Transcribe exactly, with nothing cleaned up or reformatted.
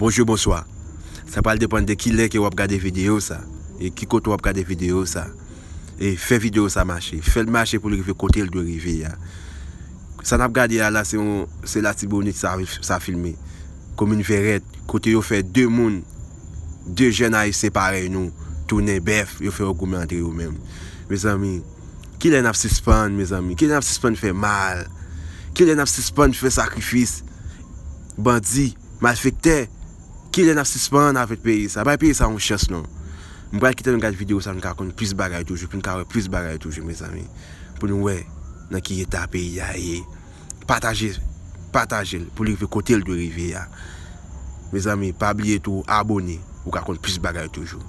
Bonjou, bonswa. Sa pral depann de kilè ke w ap gade videyo sa, e ki kote w ap gade videyo sa. E fè videyo sa mache. Fè l mache pou l rive kote l dwe rive a. Sa n ap gade a la, se yon, se Latibonit sa, sa filme. Komin Vèrèt, kote yo fè de moun, de jèn ayisyen parèy nou, tounen bèf, yo fè yo goumen antre yo menm. Mezanmi, kilè n ap sispann, mezanmi? Kilè n ap sispann fè mal? Kilè n ap sispann fè sakrifis? Bandi, malfektè, kilè n ap sispann avèk peyi sa? Bay peyi sa yon chans non. M pral kite nou gade videyo sa, nou ka konn plis bagay toujou, pou nou ka wè plis bagay toujou, mezanmi. Pou nou wè nan ki eta peyi a ye. Pataje, pataje l pou li rive kote l dwe rive a. Mezanmi, pa bliye tou abone, ou ka konn plis bagay toujou.